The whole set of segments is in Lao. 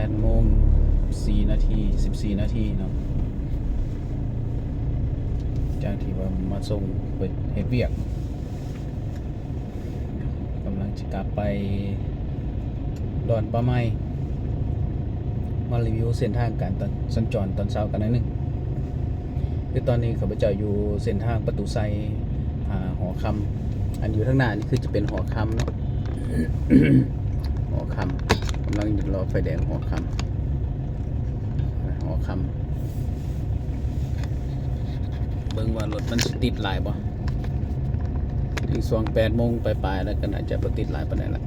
ດໂມງສີ່ນາທີ ສິບສີ່ນາທີເນາະ ຈາກທີ່ວ່າມາສົ່ງໄປເຮັດວຽກ ກຳລັງຈະກັບໄປດອນປ່າໄມ້ ມາຣີວິວເສັ້ນທາງການສັນຈອນຕອນເຊົ້າກັນໜ້ອຍໜຶ່ງ. ຄືຕອນນີ້ຂ້າພະເຈົ້າຢູ່ເສັ້ນທາງປະຕູໄຊຫາຫໍຄຳ ອັນຢູ່ທາງໜ້ານີ້ຄືຈະເປັນຫໍຄຳເນາະ ຫໍຄຳ ກຳລັງລໍໄຟແດງຫໍຄຳ ຫໍຄຳ ເບິ່ງວ່າລົດມັນຊິຕິດຫຼາຍບໍ່. ອີກຊ່ວງແປດໂມງປາຍໆ ແລ້ວກໍໜ້າຈະບໍ່ຕິດຫຼາຍປານໃດລະ ຫ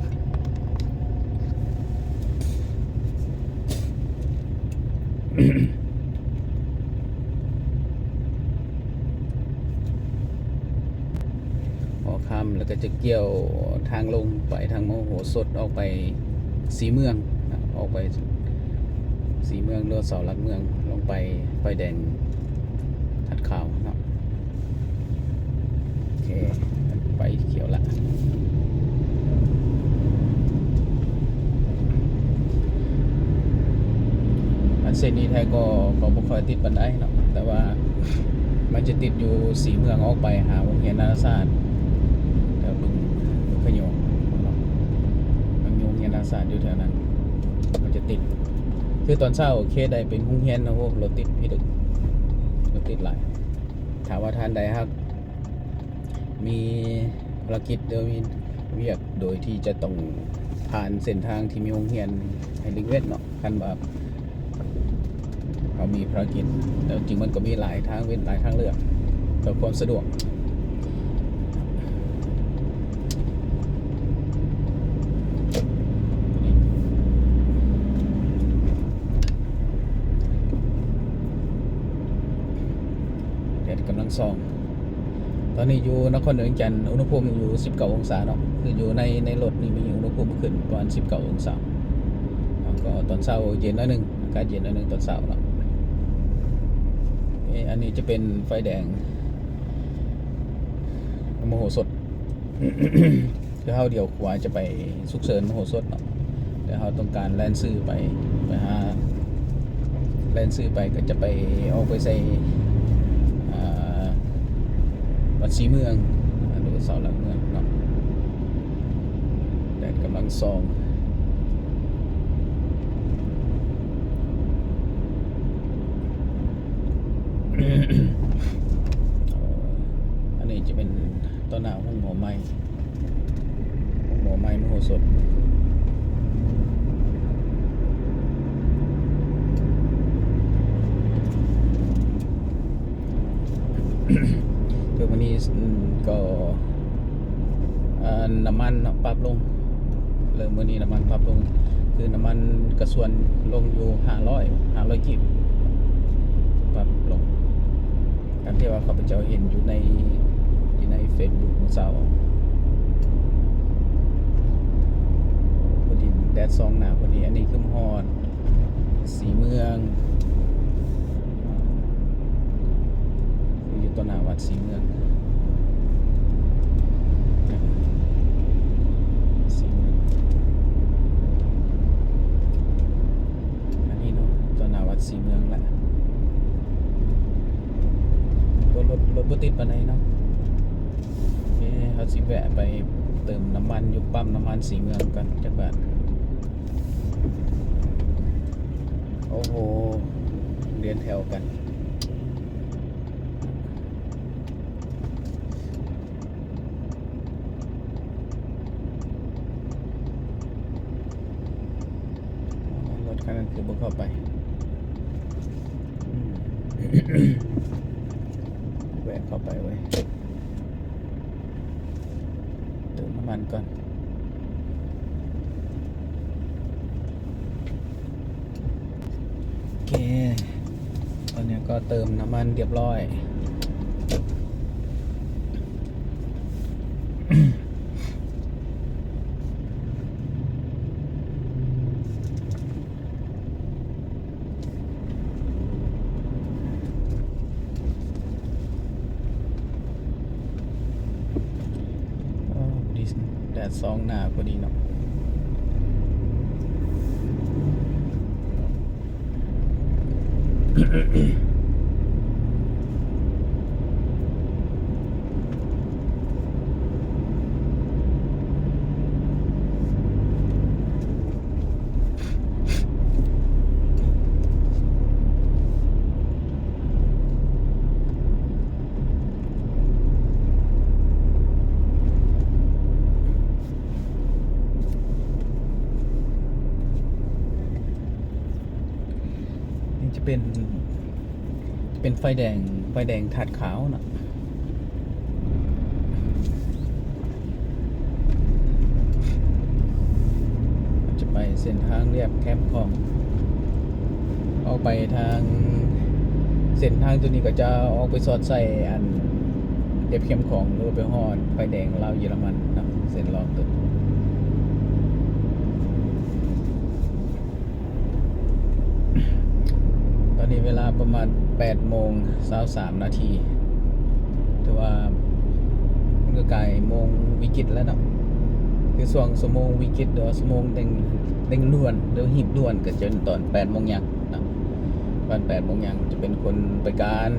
ໍຄຳ ແລ້ວກໍຈະກ່ຽວທາງລົງໄປທາງມະໂຫສົດ ອອກໄປສີເມືອງ ອອກໄປສີເມືອງ ຫຼືເສົາຫຼັກເມືອງ ລົງໄປໄຟແດງ ຮັດຂາວເນາະ. ໂອເຄ ໄຟຂຽວລະ ອັນເສັ້ນນີ້ແທ້ກໍ ກໍບໍ່ຄ່ອຍຕິດປານໃດເນາະ ແຕ່ວ່າມັນຈະຕິດຢູ່ສີເມືອງ ອອກໄປຫາໂຮງຮຽນນານາຊາດ ແຖວບຶງ ບຶງຂະໂຍງເນາະ ມັນມີໂຮງຮຽນນານາຊາດຢູ່ແຖວນັ້ນ ມັນຈະຕິດ ຄືຕອນເຊົ້າໂອເຄ ໄດ້ເປັນໂຮງຮຽນເນາະ ໂອ້ ລົດຕິດພິລຶກ ລົດຕິດຫຼາຍ. ຖ້າວ່າທ່ານໃດຫາກມີພາລະກິດ ຫຼືມີວຽກໂດຍທີ່ຈະຕ້ອງຜ່ານເສັ້ນທາງທີ່ມີໂຮງຮຽນໃຫ້ຫຼີກເວັ້ນເນາະ ຄັນວ່າເຮົາມີພາລະກິດ ແຕ່ຈິງມັນກໍມີຫຼາຍທາງເວັ້ນ ຫຼາຍທາງເລືອກ ເພື່ອຄວາມສະດວກ. ແດດກຳລັງສ່ອງ ຕອນນີ້ຢູ່ນະຄອນຫຼວງວຽງຈັນ ອຸນຫະພູມຢູ່ສິບເກົ້າອົງສາເນາະ ຄືຢູ່ໃນ ໃນລົດນີ້ມີອຸນຫະພູມຂຶ້ນປະມານສິບເກົ້າອົງສາ ແລ້ວກໍຕອນເຊົ້າເຢັນໜ້ອຍໜຶ່ງ ອາກາດເຢັນໜ້ອຍໜຶ່ງຕອນເຊົ້າເນາະ. ເອ ອັນນີ້ຈະເປັນໄຟແດງມະໂຫສົດ ຄືເຮົາລ້ຽວຂວາຈະໄປສຸກເສີນມະໂຫສົດເນາະ ແຕ່ເຮົາຕ້ອງການແລ່ນຊື່ໄປ ໄປຫາ ແລ່ນຊື່ໄປກໍຈະໄປ ອອກໄປໃສ່ ອ່າ ວັດສີເມືອງ ຫຼືເສົາຫຼັກເມືອງເນາະ. ແດດກຳລັງສ່ອງ ອັນນີ້ຈະເປັນຕໍ່ໜ້າໂຮງໝໍໃໝ່ ໂຮງໝໍໃໝ່ມະໂຫສົດ ຄືມື້ນີ້ ອືມ ກໍ ອ່າ ນ້ຳມັນເນາະ ປັບລົງ ເລີ່ມມື້ນີ້ນ້ຳມັນປັບລົງ ຄືນ້ຳມັນກະຊວນລົງຢູ່ຫ້າຮ້ອຍ ຫ້າຮ້ອຍກີບ ປັບລົງ ຕາມທີ່ວ່າຂ້າພະເຈົ້າເຫັນຢູ່ໃນ ຢູ່ໃນເຟສບຸກມື້ເຊົ້າ ພໍດີແດດສ່ອງໜ້າພໍດີ. ອັນນີ້ຄືມາຮອດ ສີເມືອງ ຢູ່ຕໍ່ໜ້າວັດສີເມືອງ ສີເມືອງ ອັນນີ້ເນາະ ຕໍ່ໜ້າວັດສີເມືອງລະ ລົດ ລົດ ລົດບໍ່ຕິດປານໃດເນາະ. ໂອເຄ ເຮົາຊິແວະໄປເຕີມນ້ຳມັນຢູ່ປ້ຳນ້ຳມັນສີເມືອງກ່ອນຈັກບາດ. ໂອ້ໂຫ ລຽນແຖວກັນ ລົດຄັນນັ້ນຄືບໍ່ເຂົ້າໄປ ອືມ ແວະເຂົ້າໄປເວີຍ. ເຕີມນ້ຳມັນກ່ອນ ໂອເຄ ຕອນນີ້ກໍເຕີມນ້ຳມັນຮຽບຮ້ອຍ. ອໍ ພໍດີ ແດດສ່ອງໜ້າພໍດີເນາະ. ນີ້ຈະເປັນ ຈະເປັນໄຟແດງ ໄຟແດງທາດຂາວເນາະ. ຈະໄປເສັ້ນທາງລຽບແຄມຂອງ ອອກໄປທາງ ເສັ້ນທາງໂຕນີ້ກໍຈະອອກໄປສອດໃສ່ອັນລຽບແຄມຂອງ ຫຼືວ່າໄປຮອດໄຟແດງລາວເຢຍລະມັນເນາະ ເສັ້ນລອດໂຕນີ້. ຕອນນີ້ເວລາປະມານແປດໂມງຊາວສາມນາທີ ຖືວ່າມັນກໍໃກ້ໂມງວິກິດແລ້ວເນາະ ຄືຊ່ວງຊົ່ວໂມງວິກິດ ຫຼືວ່າຊົ່ວໂມງເລັ່ງ ເລັ່ງດ່ວນ ຫຼືຮີບດ່ວນ ກໍຈະເປັນຕອນແປດໂມງຫຍັງເນາະ ປະມານແປດໂມງຫຍັງ ຈະເປັນຄົນໄປການ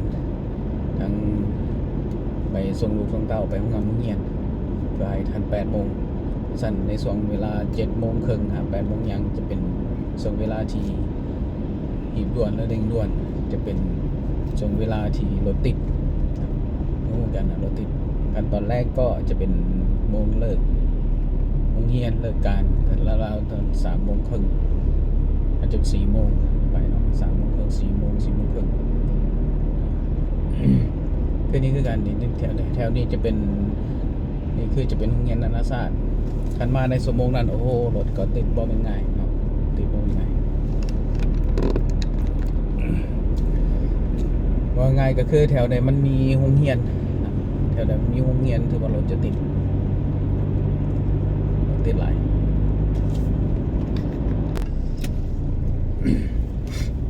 ທັງໄປສົ່ງລູກສົ່ງເຕົ້າໄປໂຮງຮຽນໂຮງຮຽນ ເພື່ອໃຫ້ທັນແປດໂມງ. ຊັ້ນໃນຊ່ວງເວລາເຈັດໂມງເຄິ່ງຫາແປດໂມງຫຍັງ ຈະເປັນຊ່ວງເວລາທີ່ຮີບດ່ວນ ແລະ ເລັ່ງດ່ວນ ຈະເປັນຊ່ວງເວລາທີ່ລົດຕິດ ຮູ້ກັນນະ ລົດຕິດ. ຄັນຕອນແລງກໍຈະເປັນໂມງເລີກໂຮງຮຽນ ເລີກການ ລາວໆຕອນສາມໂມງເຄິ່ງ ອາດຈະສີ່ໂມງໄປເນາະ ສາມໂມງເຄິ່ງ ສີ່ໂມງ ສີ່ໂມງເຄິ່ງ. ຄືນີ້ຄືກັນ ນີ້ແຖວ ແຖວນີ້ຈະເປັນ ນີ້ຄືຈະເປັນໂຮງຮຽນນານາຊາດ. ຄັນມາໃນຊົ່ວໂມງນັ້ນ ໂອ້ໂຫ ລົດກໍຕິດບໍ່ແມ່ນງ່າຍເນາະ ຕິດບໍ່ແມ່ນງ່າຍ. ເວົ້າງ່າຍກໍຄືແຖວໃດມັນມີໂຮງຮຽນ ແຖວໃດມັນມີໂຮງຮຽນ ຖືວ່າລົດຈະຕິດ ລົດຕິດຫຼາຍ.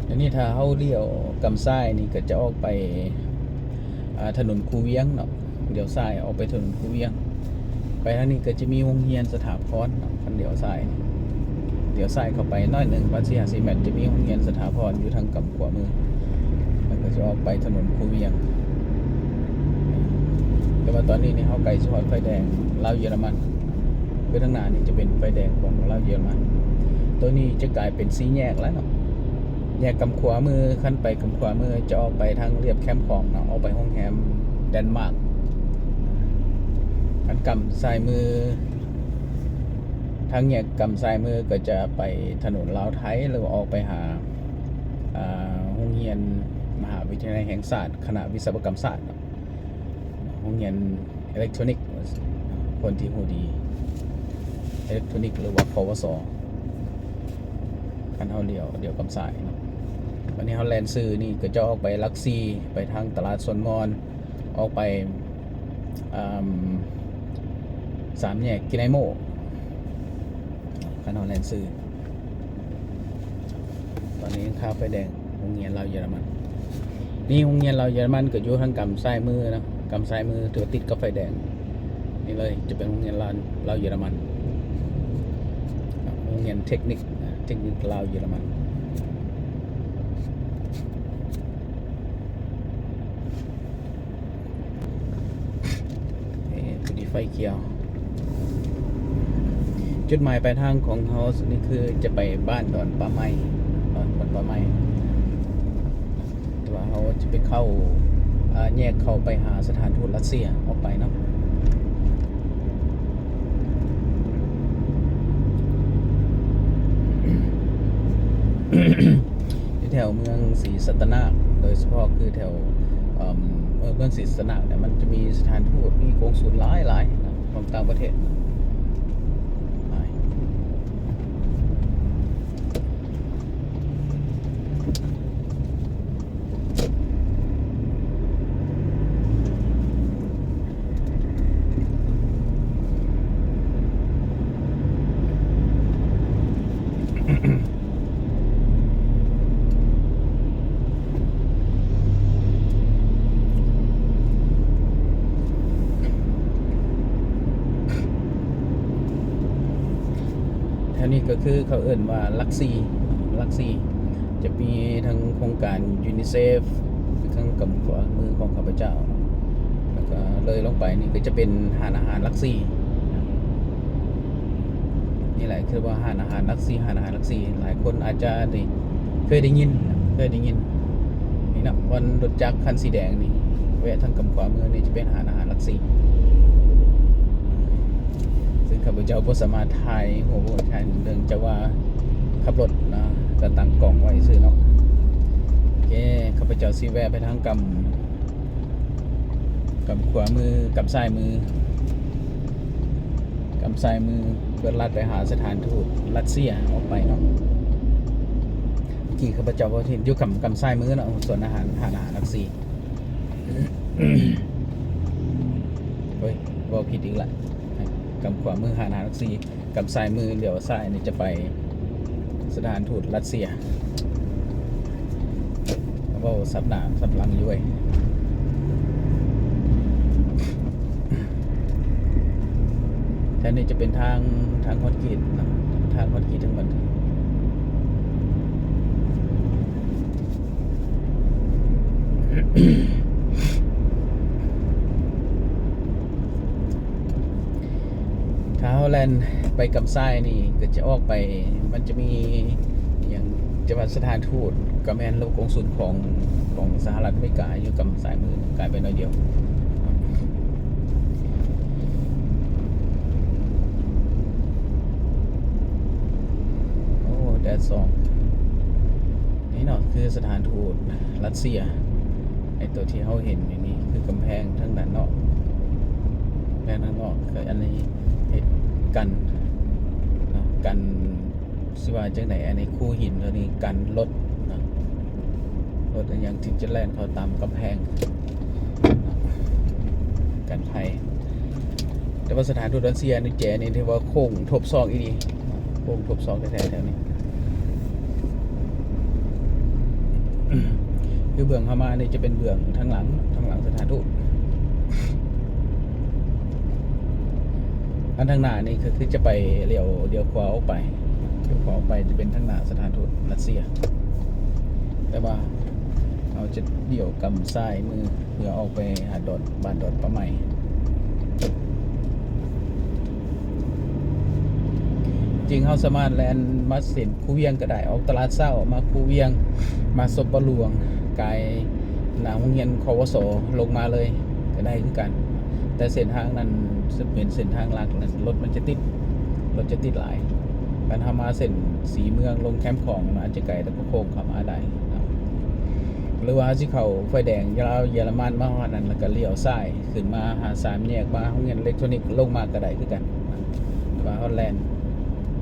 ອັນນີ້ຖ້າເຮົາລ້ຽວກຳຊ້າຍນີ້ ກໍຈະອອກໄປ ອ່າ ຖະໜົນຄູວຽງເນາະ ລ້ຽວຊ້າຍອອກໄປຖະໜົນຄູວຽງ. ໄປທາງນີ້ກໍຈະມີໂຮງຮຽນສະຖາພອນເນາະ ຄັນລ້ຽວຊ້າຍ ລ້ຽວຊ້າຍເຂົ້າໄປໜ້ອຍໜຶ່ງ ປະມານສີ່ຫ້າສິບແມັດ ຈະມີໂຮງຮຽນສະຖາພອນຢູ່ທາງກຳຂວາມື ແລ້ວກໍຈະອອກໄປຖະໜົນຄູວຽງ. ແຕ່ວ່າຕອນນີ້ນີ້ເຮົາໃກ້ຊິຮອດໄຟແດງລາວເຢຍລະມັນ ຄືທາງໜ້ານີ້ຈະເປັນໄຟແດງຂອງລາວເຢຍລະມັນ. ໂຕນີ້ຈະກາຍເປັນສີ່ແຍກແລ້ວເນາະ ແຍກກຳຂວາມື ຄັນໄປກຳຂວາມືຈະອອກໄປທາງລຽບແຄມຂອງເນາະ ອອກໄປໂຮງແຮມແດນມາກ. ຄັນກຳຊ້າຍມື ທາງແຍກກຳຊ້າຍມືກໍຈະໄປຖະໜົນລາວໄທ ຫຼືວ່າອອກໄປຫາ ອ່າ ໂຮງຮຽນມະຫາວິທະຍາໄລແຫ່ງຊາດ ຄະນະວິສະວະກຳສາດເນາະ ໂຮງຮຽນ ເອເລັກໂທຣນິກ ຄົນທີ່ຮູ້ດີ ເອເລັກໂທຣນິກ ຫຼືວ່າ ປວສ ຄັນເຮົາລ້ຽວ ລ້ຽວກຳຊ້າຍເນາະ. ບັດນີ້ເຮົາແລ່ນຊື່ນີ້ກໍຈະອອກໄປຫຼັກສີ່ ໄປທາງຕະຫຼາດສວນມອນ ອອກໄປ ອາ ສາມແຍກກິໄນໂມ ຄັນເຮົາແລ່ນຊື່. ຕອນນີ້ຍັງຄາໄຟແດງໂຮງຮຽນລາວເຢຍລະມັນ. ນີ້ໂຮງຮຽນລາວເຢຍລະມັນກໍຢູ່ທາງກຳຊ້າຍມືເນາະ ກຳຊ້າຍມືຖືວ່າຕິດກັບໄຟແດງນີ້ເລີຍ ຈະເປັນໂຮງຮຽນລາວ ລາວເຢຍລະມັນ ໂຮງຮຽນເທັກນິກ ເທັກນິກລາວເຢຍລະມັນ. ເອີ ພໍດີໄຟຂຽວ. ຈຸດໝາຍປາຍທາງຂອງເຮົານີ້ຄືຈະໄປບ້ານດອນປ່າໄມ້ ດອນ ດອນປ່າໄມ້ ແຕ່ວ່າເຮົາຈະໄປເຂົ້າ ເອີ ແຍກເຂົ້າໄປຫາສະຖານທູດຣັດເຊຍອອກໄປເນາະ. ຢູ່ແຖວເມືອງສີສັດຕະນາກ ໂດຍສະເພາະຄືແຖວ ເອີ ເມືອງສີສັດຕະນາກເນຍ ມັນຈະມີສະຖານທູດ ມີກົງສຸນຫຼາຍໆ ຂອງຕ່າງປະເທດຫຼາຍ. ແຖວນີ້ກໍຄືເຂົາເອີ້ນວ່າຫຼັກສີ່ ຫຼັກສີ່ ຈະມີທັງໂຄງການຢູນິເຊັບ ທາງກຳຂວາມືຂອງຂ້າພະເຈົ້າ ແລ້ວກໍເລີຍລົງໄປນີ້ກໍຈະເປັນຮ້ານອາຫານຫຼັກສີ່. ນີ້ແຫຼະ ຄືວ່າຮ້ານອາຫານຫຼັກສີ່ ຮ້ານອາຫານຫຼັກສີ່ ຫຼາຍຄົນອາດຈະໄດ້ ເຄີຍໄດ້ຍິນ ເຄີຍໄດ້ຍິນ. ນີ້ນະ ບ່ອນລົດຈັກຄັນສີແດງນີ້ ແວະທາງກຳຂວາມືນີ້ຈະເປັນຮ້ານອາຫານຫຼັກສີ່ ຊຶ່ງຂ້າພະເຈົ້າບໍ່ສາມາດຖ່າຍຮູບໄດ້ ເນື່ອງຈາກວ່າຂັບລົດນະ ກໍຕັ້ງກ້ອງໄວ້ຊື່ເນາະ. ໂອເຄ ຂ້າພະເຈົ້າຊິແວະໄປທາງກຳ ກຳຂວາມື ກຳຊ້າຍມື ກຳຊ້າຍມື ເພື່ອລັດໄປຫາສະຖານທູດຣັດເຊຍອອກໄປເນາະ. ເມື່ອກີ້ຂ້າພະເຈົ້າເວົ້າຜິດ ຢູ່ກຳ ກຳຊ້າຍມືເນາະ ສ່ວນອາຫານ ຮ້ານອາຫານຫຼັກສີ່ ໂອ້ຍ ເວົ້າຜິດອີກລະ ກຳຂວາມືຮ້ານອາຫານຫຼັກສີ່ ກັບຊ້າຍມືລ້ຽວຊ້າຍນີ້ຈະໄປສະຖານທູດຣັດເຊຍ. ເວົ້າສັບໜ້າສັບຫຼັງຢູ່ເວີຍ. ແຖວນີ້ຈະເປັນທາງ ທາງຄອນກຣີດເນາະ ທາງຄອນກຣີດທັງໝົດ. ຖ້າເຮົາແລ່ນໄປກຳຊ້າຍນີ້ ກໍຈະອອກໄປ ມັນຈະມີຫຍັງ ຈະວ່າສະຖານທູດ ກໍແມ່ນ ຫຼືວ່າກົງສຸນຂອງ ຂອງສະຫະລັດອາເມລິກາ ຢູ່ກຳຊ້າຍມື ກາຍໄປໜ້ອຍດຽວ. ໂອ້ ແດດສ່ອງ. ນີ້ເນາະ ຄືສະຖານທູດຣັດເຊຍ. ໄອ້ຕົວທີ່ເຮົາເຫັນຢູ່ນີ້ຄືກຳແພງທາງດ້ານນອກ ກຳແພງທາງນອກ. ຄືອັນນີ້ເຮັດກັນເນາະ ກັນ ຊິວ່າຈັ່ງໃດ ອັນນີ້ຄູຫີນຕົວນີ້ກັນລົດເນາະ ລົດອີ່ຫຍັງທີ່ຈະແລ່ນເຂົ້າຕາມກຳແພງ ກັນໄພ. ແຕ່ວ່າສະຖານທູດຣັດເຊຍນີ້ ແຈນີ້ຖືວ່າໂຄ້ງທົບສອກອີ່ຫຼີ ໂຄ້ງທົບສອກແທ້ໆ ແຖວນີ້. ຄືເບື້ອງເຮົາມານີ້ຈະເປັນເບື້ອງທາງຫຼັງ ທາງຫຼັງສະຖານທູດ. ອັນທາງໜ້ານີ້ກໍຄືຈະໄປລ້ຽວ ລ້ຽວຂວາອອກໄປ ລ້ຽວຂວາອອກໄປຈະເປັນທາງໜ້າສະຖານທູດຣັດເຊຍ. ແຕ່ວ່າເຮົາຈະລ້ຽວກຳຊ້າຍມື ເພື່ອອອກໄປຫາດອນ ບ້ານດອນປາໄໝ. ຈິງເຮົາສາມາດແລ່ນມາເສັ້ນຄູວຽງກໍໄດ້ ອອກຕະຫຼາດເຊົ້າມາຄູວຽງ ມາສົບປະຫຼວງ ກາຍໜ້າໂຮງຮຽນ ຄວສ ລົງມາເລີຍກໍໄດ້ຄືກັນ. ແຕ່ເສັ້ນທາງນັ້ນ ເປັນເສັ້ນທາງຫຼັກນັ້ນ ລົດມັນຈະຕິດ ລົດຈະຕິດຫຼາຍ. ຄັນເຮົາມາເສັ້ນສີເມືອງ ລົງແຄມຂອງ ມັນອາດຈະໄກ ແລ້ວກໍໂຄ້ງເຂົ້າມາໄດ້ເນາະ. ຫຼືວ່າເຮົາຊິເຂົ້າໄຟແດງລາວເຢຍລະມັນມາຮອດນັ້ນ ແລ້ວກໍລ້ຽວຊ້າຍ ຂຶ້ນມາຫາສາມແຍກ ມາໂຮງຮຽນເອເລັກໂທຣນິກ ລົງມາກໍໄດ້ຄືກັນ. ແຕ່ວ່າເຮົາແລ່ນ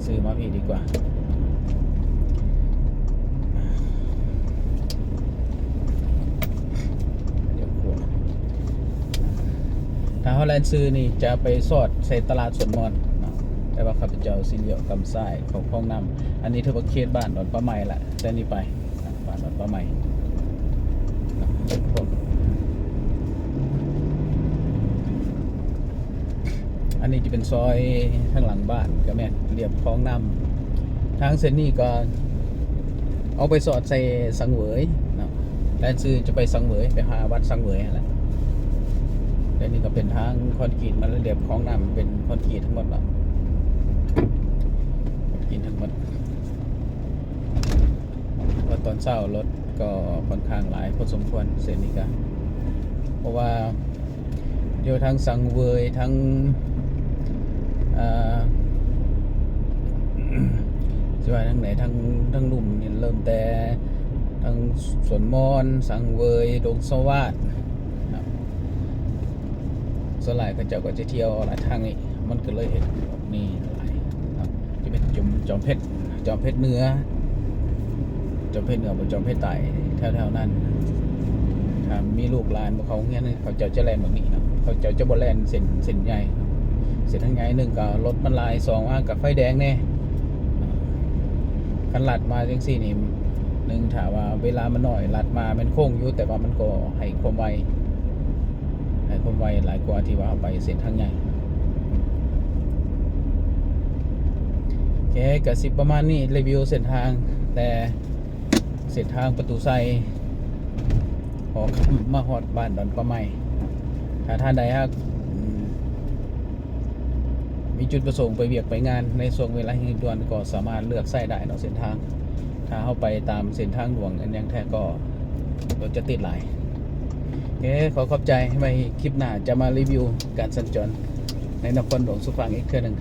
ຊື່ມາພີ້ດີກວ່າ. ຖ້າເຮົາແລ່ນຊື່ນີ້ຈະໄປສອດໃສ່ຕະຫຼາດສວນມ່ອນເນາະ ແຕ່ວ່າຂ້າພະເຈົ້າຊິລ້ຽວກຳຊ້າຍເຂົ້າຄອງນ້ຳ. ອັນນີ້ຖືວ່າເຂດບ້ານດອນປາໄໝລະ ແຕ່ນີ້ໄປ ບ້ານດອນປາໄໝ. ອັນນີ້ຈະເປັນຊອຍທາງຫຼັງບ້ານ ກໍແມ່ນລຽບຄອງນ້ຳ. ທາງເສັ້ນນີ້ກໍອອກໄປສອດໃສ່ສັງເຫວີຍເນາະ ແລ່ນຊື່ຈະໄປສັງເຫວີຍ ໄປຫາວັດສັງເຫວີຍຫັ້ນແຫຼະ. ແລະນີ້ກໍເປັນທາງຄອນກຣີດ ມາລຽບຄອງນ້ຳ ເປັນຄອນກຣີດທັງໝົດເນາະ ຄອນກຣີດທັງໝົດ. ເພາະຕອນເຊົ້າລົດກໍຂ້ອນຂ້າງຫຼາຍພໍສົມຄວນເສັ້ນນີ້ກະ ເພາະວ່າຢູ່ທາງສັງເຫວີຍ ທາງ ເອີ່ ຊິວ່າທາງໃດ ທາງ ທາງລຸ່ມນີ້ ເລີ່ມແຕ່ທາງສວນມ່ອນ ສັງເຫວີຍ ດົງສະຫວາດ ສ່ວນຫຼາຍເຂົາເຈົ້າກໍຈະທ່ຽວຫຼາຍທາງນີ້ ມັນກໍເລີຍເຮັດແບບນີ້ຫຼາຍເນາະ. ຈະເປັນຈອມ ຈອມເພັດ ຈອມເພັດເໜືອ ຈອມເພັດເໜືອ ບໍ່ ຈອມເພັດໃຕ້ ແຖວໆນັ້ນ. ຖ້າມີລູກຫຼານບໍ່ເຂົ້າໂຮງຮຽນ ເຂົາເຈົ້າຈະແລ່ນແບບນີ້ເນາະ ເຂົາເຈົ້າຈະບໍ່ແລ່ນເສັ້ນ ເສັ້ນໃຫຍ່. ເສັ້ນທາງໃຫຍ່ ໜຶ່ງກໍລົດມັນຫຼາຍ ສອງມາກໍໄຟແດງແດ່. ຄັນລັດມາຈັ່ງຊີ້ນີ້ ໜຶ່ງ ຖ້າວ່າເວລາມັນໜ້ອຍ ລັດມາແມ່ນໂຄ້ງຢູ່ ແຕ່ວ່າມັນກໍໃຫ້ຄວາມໄວ ໃຫ້ຄວາມໄວຫຼາຍກວ່າທີ່ວ່າເຮົາໄປເສັ້ນທາງໃຫຍ່. ໂອເຄ ກະຊິປະມານນີ້ ຣີວິວເສັ້ນທາງ ແຕ່ ເສັ້ນທາງປະຕູໄຊ ຫໍຄຳ ມາຮອດບ້ານດອນປ່າໄມ້. ຖ້າທ່ານໃດຫາກ ອືມ ມີຈຸດປະສົງໄປວຽກໄປງານໃນຊ່ວງເວລາເລັ່ງດ່ວນ ກໍສາມາດເລືອກໃຊ້ໄດ້ເນາະເສັ້ນທາງ. ຖ້າເຮົາໄປຕາມເສັ້ນທາງຫຼວງອັນຫຍັງແທ້ກໍ ລົດຈະຕິດຫຼາຍ. ໂອເຄ ຂໍຂອບໃຈ. ໄວ້ຄລິບໜ້າຈະມາຣີວິວການສັນຈອນໃນນະຄອນຫຼວງສຸພາງອີກເທື່ອໜຶ່ງ.